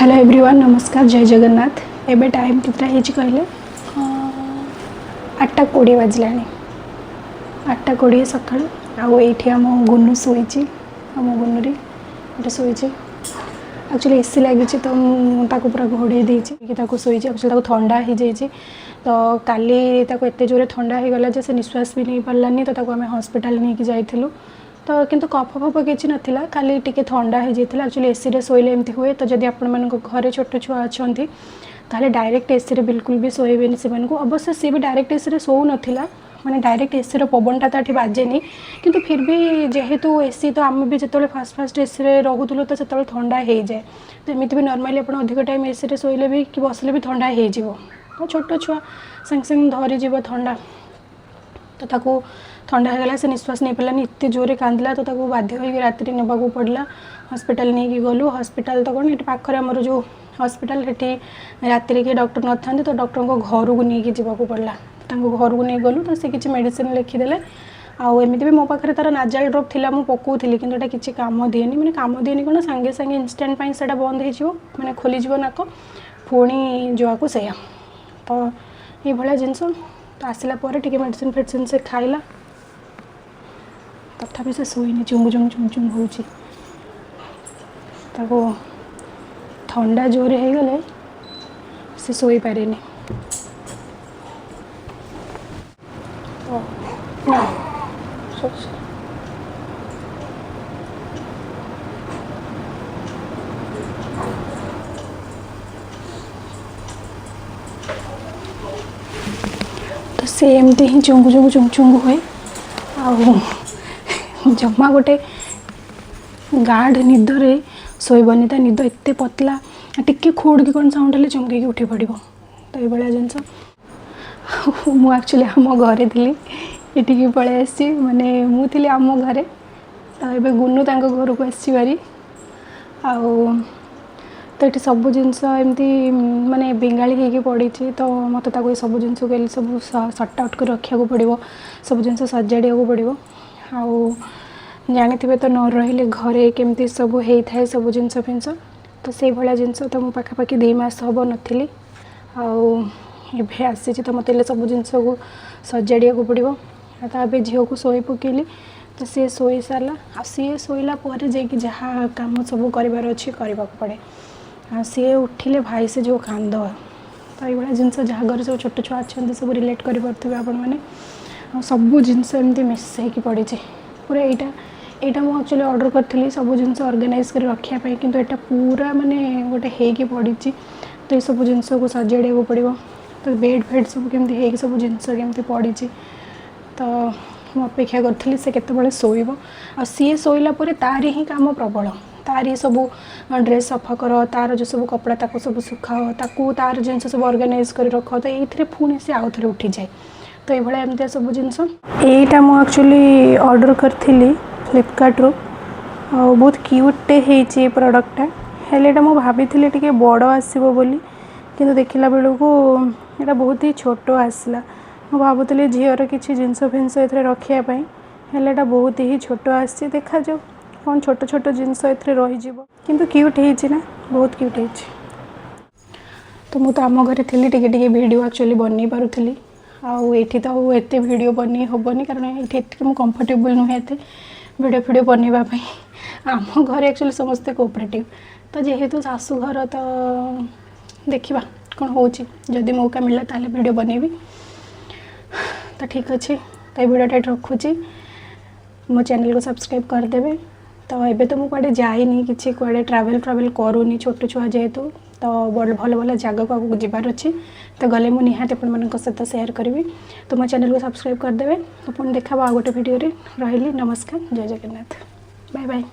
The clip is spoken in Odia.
ହ୍ୟାଲୋ ଏଭ୍ରିୱାନ୍, ନମସ୍କାର, ଜୟ ଜଗନ୍ନାଥ। ଏବେ ଟାଇମ୍ କେତେଟା ହେଇଛି କହିଲେ? 8:20 ବାଜିଲାଣି, 8:20 ସକାଳୁ। ଆଉ ଏଇଠି ଆମ ଗୁନୁ ଶୋଇଛି, ଆମ ଗୁନୁରି ଏଠି ଶୋଇଛି। ଆକ୍ଚୁଆଲି ଏସି ଲାଗିଛି ତ ମୁଁ ତାକୁ ପୁରା ଘୋଡ଼େଇ ଦେଇଛି କି ତାକୁ ଶୋଇଛି। ଆକ୍ଚୁଆଲି ତାକୁ ଥଣ୍ଡା ହେଇଯାଇଛି। ତ କାଲି ତାକୁ ଏତେ ଜୋରେ ଥଣ୍ଡା ହେଇଗଲା ଯେ ସେ ନିଶ୍ୱାସ ବି ନେଇପାରିଲାନି। ତ ତାକୁ ଆମେ ହସ୍ପିଟାଲ ନେଇକି ଯାଇଥିଲୁ। ତ କିନ୍ତୁ କଫ ଫଫ କିଛି ନଥିଲା, ଖାଲି ଟିକେ ଥଣ୍ଡା ହେଇଯାଇଥିଲା। ଆକ୍ଚୁଆଲି ଏସିରେ ଶୋଇଲେ ଏମିତି ହୁଏ। ତ ଯଦି ଆପଣମାନଙ୍କ ଘରେ ଛୋଟ ଛୁଆ ଅଛନ୍ତି, ତାହେଲେ ଡାଇରେକ୍ଟ ଏସିରେ ବିଲକୁଲ ବି ଶୋଇବେନି ସେମାନଙ୍କୁ। ଅବଶ୍ୟ ସିଏ ବି ଡାଇରେକ୍ଟ ଏସିରେ ଶୋଉନଥିଲା, ମାନେ ଡାଇରେକ୍ଟ ଏସିର ପବନଟା ତ ଏଠି ବାଜେନି, କିନ୍ତୁ ଫିର୍ ବି ଯେହେତୁ ଏସି, ତ ଆମେ ବି ଯେତେବେଳେ ଫାଷ୍ଟ ଫାଷ୍ଟ ଏସିରେ ରହୁଥିଲୁ, ତ ସେତେବେଳେ ଥଣ୍ଡା ହେଇଯାଏ। ତ ଏମିତି ବି ନର୍ମାଲି ଆପଣ ଅଧିକ ଟାଇମ୍ ଏସିରେ ଶୋଇଲେ ବି କି ବସିଲେ ବି ଥଣ୍ଡା ହେଇଯିବ। ତ ଛୋଟ ଛୁଆ, ସାଙ୍ଗେ ସାଙ୍ଗେ ଧରିଯିବ ଥଣ୍ଡା। ତ ତାକୁ ଥଣ୍ଡା ହେଇଗଲା, ସେ ନିଶ୍ୱାସ ନେଇପାରିଲାନି, ଏତେ ଜୋରରେ କାନ୍ଦିଲା। ତ ତାକୁ ବାଧ୍ୟ ହୋଇକି ରାତିରେ ନେବାକୁ ପଡ଼ିଲା, ହସ୍ପିଟାଲ ନେଇକି ଗଲୁ। ହସ୍ପିଟାଲ ତ କ'ଣ, ଏଠି ପାଖରେ ଆମର ଯେଉଁ ହସ୍ପିଟାଲ, ସେଠି ରାତିରେ କିଏ ଡକ୍ଟର ନଥାନ୍ତି, ତ ଡକ୍ଟରଙ୍କ ଘରକୁ ନେଇକି ଯିବାକୁ ପଡ଼ିଲା। ତାଙ୍କ ଘରକୁ ନେଇକି ଗଲୁ, ତ ସେ କିଛି ମେଡ଼ିସିନ ଲେଖିଦେଲେ। ଆଉ ଏମିତି ବି ମୋ ପାଖରେ ତା'ର ନାଜାଲ ଡ୍ରପ୍ ଥିଲା, ମୁଁ ପକାଉଥିଲି, କିନ୍ତୁ ଏଇଟା କିଛି କାମ ଦିଏନି। ମାନେ କାମ ଦିଏନି କ'ଣ, ସାଙ୍ଗେ ସାଙ୍ଗେ ଇନଷ୍ଟାଣ୍ଟ ପାଇଁ ସେଇଟା ବନ୍ଦ ହେଇଯିବ, ମାନେ ଖୋଲିଯିବ ନାକ, ପୁଣି ଯୋଆକୁ ସେଇଆ। ତ ଏଇଭଳିଆ ଜିନିଷ। ତ ଆସିଲା ପରେ ଟିକେ ମେଡ଼ିସିନ ଫେଡ଼ିସିନ ସେ ଖାଇଲା, ତଥାପି ସେ ଶୋଇନି, ଚୁଙ୍ଗୁ ଚୁଙ୍ଗୁ ଚୁଙ୍ଗୁ ଚୁଙ୍ଗୁ ହେଉଛି। ତାକୁ ଥଣ୍ଡା ଜୋରେ ହେଇଗଲେ ସେ ଶୋଇପାରେନି। ତ ନା ଶୋଉଛି। ତ ସେ ଏମିତି ହିଁ ଚୁଙ୍ଗୁ ଚୁଙ୍ଗୁ ଚୁଙ୍ଗୁ ଚୁଙ୍ଗୁ ହୁଏ ଆଉ ଜମା ଗୋଟେ ଗାଢ଼ ନିଦରେ ଶୋଇବନି। ତା ନିଦ ଏତେ ପତଲା, ଟିକେ ଖୁଡ଼କି କ'ଣ ସାଉଣ୍ଡ ହେଲେ ଚମକିକି ଉଠି ପଡ଼ିବ। ତ ଏଇଭଳିଆ ଜିନିଷ। ମୁଁ ଆକ୍ଚୁଆଲି ଆମ ଘରେ ଥିଲି, ଏଠିକି ପଳେଇ ଆସିଛି। ମାନେ ମୁଁ ଥିଲି ଆମ ଘରେ, ତ ଏବେ ଗୁନୁ ତାଙ୍କ ଘରକୁ ଆସିଛି ଭାରି। ଆଉ ତ ଏଠି ସବୁ ଜିନିଷ ଏମିତି ମାନେ ବେଙ୍ଗାଳି ହେଇକି ପଡ଼ିଛି। ତ ମୋତେ ତାକୁ ଏ ସବୁ ଜିନିଷକୁ ହେଲେ ସବୁ ସର୍ଟ ଆଉଟ୍ କରି ରଖିବାକୁ ପଡ଼ିବ, ସବୁ ଜିନିଷ ସଜାଡ଼ିବାକୁ ପଡ଼ିବ। ଆଉ ଜାଣିଥିବେ ତ ନ ରହିଲେ ଘରେ କେମିତି ସବୁ ହେଇଥାଏ ସବୁ ଜିନିଷ ଫିନିଷ। ତ ସେଇଭଳିଆ ଜିନିଷ। ତ ମୁଁ ପାଖାପାଖି 2 ମାସ ହେବ ନଥିଲି ଆଉ ଏବେ ଆସିଛି। ତ ମୋତେ ହେଲେ ସବୁ ଜିନିଷକୁ ସଜାଡ଼ିବାକୁ ପଡ଼ିବ। ଆଉ ତା ଏବେ ଝିଅକୁ ଶୋଇ ପକେଇଲି, ତ ସିଏ ଶୋଇ ସାରିଲା। ଆଉ ସିଏ ଶୋଇଲା ପରେ ଯାଇକି ଯାହା କାମ ସବୁ କରିବାର ଅଛି କରିବାକୁ ପଡ଼େ। ଆଉ ସିଏ ଉଠିଲେ ଭାଇ ସେ ଯେଉଁ କାନ୍ଦ! ତ ଏଇଭଳିଆ ଜିନିଷ, ଯାହା ଘରେ ସବୁ ଛୋଟ ଛୁଆ ଅଛନ୍ତି, ସବୁ ରିଲେଟ୍ କରିପାରୁଥିବେ ଆପଣମାନେ। ଆଉ ସବୁ ଜିନିଷ ଏମିତି ମିଶେଇକି ପଡ଼ିଛି ପୁରା। ଏଇଟା ମୁଁ ଆକ୍ଚୁଆଲି ଅର୍ଡ଼ର କରିଥିଲି ସବୁ ଜିନିଷ ଅର୍ଗାନାଇଜ୍ କରି ରଖିବା ପାଇଁ, କିନ୍ତୁ ଏଇଟା ପୁରା ମାନେ ଗୋଟେ ହେଇକି ପଡ଼ିଛି। ତ ଏସବୁ ଜିନିଷକୁ ସଜାଡ଼ିବାକୁ ପଡ଼ିବ। ତ ବେଡ଼୍ ଫେଡ଼୍ ସବୁ କେମିତି ହେଇକି ସବୁ ଜିନିଷ କେମିତି ପଡ଼ିଛି। ତ ମୁଁ ଅପେକ୍ଷା କରିଥିଲି ସେ କେତେବେଳେ ଶୋଇବ। ଆଉ ସିଏ ଶୋଇଲା ପରେ ତାରି ହିଁ କାମ ପ୍ରବଳ। ତାରି ସବୁ ଡ୍ରେସ୍ ସଫା କର, ତାର ଯେଉଁ ସବୁ କପଡ଼ା ତାକୁ ସବୁ ଶୁଖାଅ, ତାକୁ ତାର ଜିନିଷ ସବୁ ଅର୍ଗାନାଇଜ୍ କରି ରଖ। ତ ଏଇଥିରେ ପୁଣି ସେ ଆଉ ଥରେ ଉଠିଯାଏ। ତ ଏଇଭଳିଆ ଏମିତିଆ ସବୁ ଜିନିଷ। ଏଇଟା ମୁଁ ଆକ୍ଚୁଆଲି ଅର୍ଡ଼ର କରିଥିଲି ଫ୍ଲିପକାର୍ଟରୁ ଆଉ ବହୁତ କ୍ୟୁଟ୍ଟେ ହେଇଛି ଏ ପ୍ରଡ଼କ୍ଟଟା। ହେଲେ ଏଇଟା ମୁଁ ଭାବିଥିଲି ଟିକେ ବଡ଼ ଆସିବ ବୋଲି, କିନ୍ତୁ ଦେଖିଲା ବେଳକୁ ଏଇଟା ବହୁତ ହି ଛୋଟ ଆସିଲା। ମୁଁ ଭାବୁଥିଲି ଝିଅର କିଛି ଜିନିଷ ଫିନିଷ ଏଥିରେ ରଖିବା ପାଇଁ, ହେଲେ ଏଇଟା ବହୁତ ହି ଛୋଟ ଆସିଛି। ଦେଖାଯାଉ କ'ଣ ଛୋଟ ଛୋଟ ଜିନିଷ ଏଥିରେ ରହିଯିବ। କିନ୍ତୁ କ୍ୟୁଟ୍ ହେଇଛି ନା, ବହୁତ କ୍ୟୁଟ୍ ହେଇଛି। ତ ମୁଁ ତ ଆମ ଘରେ ଥିଲି, ଟିକେ ଟିକେ ଭିଡ଼ିଓ ଆକ୍ଚୁଆଲି ବନେଇ ପାରୁଥିଲି। ଆଉ ଏଇଠି ତ ଆଉ ଏତେ ଭିଡ଼ିଓ ବନେଇ ହେବନି, କାରଣ ଏଇଠି ଏତେ ମୁଁ କମ୍ଫର୍ଟେବୁଲ୍ ନୁହେଁ ଏତେ ଭିଡ଼ିଓ ଫିଡ଼ିଓ ବନେଇବା ପାଇଁ। ଆମ ଘରେ ଆକ୍ଚୁଆଲି ସମସ୍ତେ କୋଅପରେଟିଭ୍। ତ ଯେହେତୁ ଶାଶୁଘର, ତ ଦେଖିବା କ'ଣ ହେଉଛି। ଯଦି ମୌକା ମିଳିଲା ତାହେଲେ ଭିଡ଼ିଓ ବନେଇବି। ତ ଠିକ୍ ଅଛି, ତ ଏ ଭିଡ଼ିଓଟା ଏଠି ରଖୁଛି। ମୋ ଚ୍ୟାନେଲକୁ ସବସ୍କ୍ରାଇବ୍ କରିଦେବେ। ତ ଏବେ ତ ମୁଁ କୁଆଡ଼େ ଯାଇନି, କିଛି କୁଆଡ଼େ ଟ୍ରାଭେଲ୍ ଟ୍ରାଭେଲ୍ କରୁନି, ଛୋଟ ଛୁଆ ଯେହେତୁ। ତ ବଡ଼ ଭଲ ଭଲ ଜାଗାକୁ ଆଗକୁ ଯିବାର ଅଛି, ତ ଗଲେ ମୁଁ ନିହାତି ଆପଣମାନଙ୍କ ସହିତ ସେୟାର କରିବି। ତ ମୋ ଚ୍ୟାନେଲକୁ ସବସ୍କ୍ରାଇବ୍ କରିଦେବେ। ତ ପୁଣି ଦେଖା ଆଉ ଗୋଟେ ଭିଡ଼ିଓରେ। ରହିଲି, ନମସ୍କାର, ଜୟ ଜଗନ୍ନାଥ, ବାଏ ବାଏ।